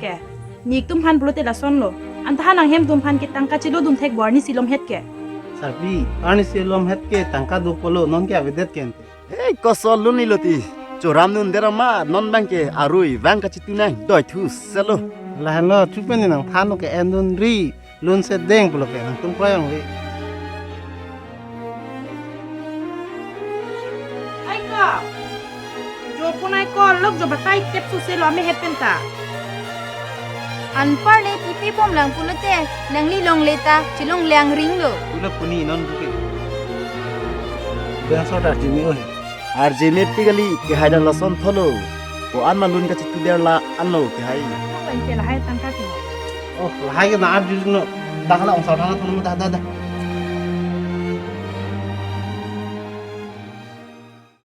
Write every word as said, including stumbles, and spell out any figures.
Ke, nik tum aphan pulote lasonlo. Anta ha nanghem tum aphan ke tangka chelo dun thek bo arnisi lomhet ke. Sabi, arnisi lomhet ke tangka do pulo, non ke avedet ke ante. Hei, kosol lun ni loti. Choram nun dera ma, non bang ke arui, bang kachitu nang, doi thu selo. Lahenlo, chupen ni nangthan ke en dun ri, lun se deng pulo ke, nangtum kroyong le. Ai ko. Jo pun ai ko, lok jo batai tep su selo ame het pen ta. Anparle T P bom lang pulote, nangli longle ta, chilong lang ring lo. Pulo puni non buke. Bang so ta jimi oi. Arjeme pi kali, kehai dan lason tholo. Ko-an ma lun kachitu der la anlo kehai. Kong lain ke lahai tangka ke. Oh, lahai ke na arju no. Dak la ong sa thana thana da da da.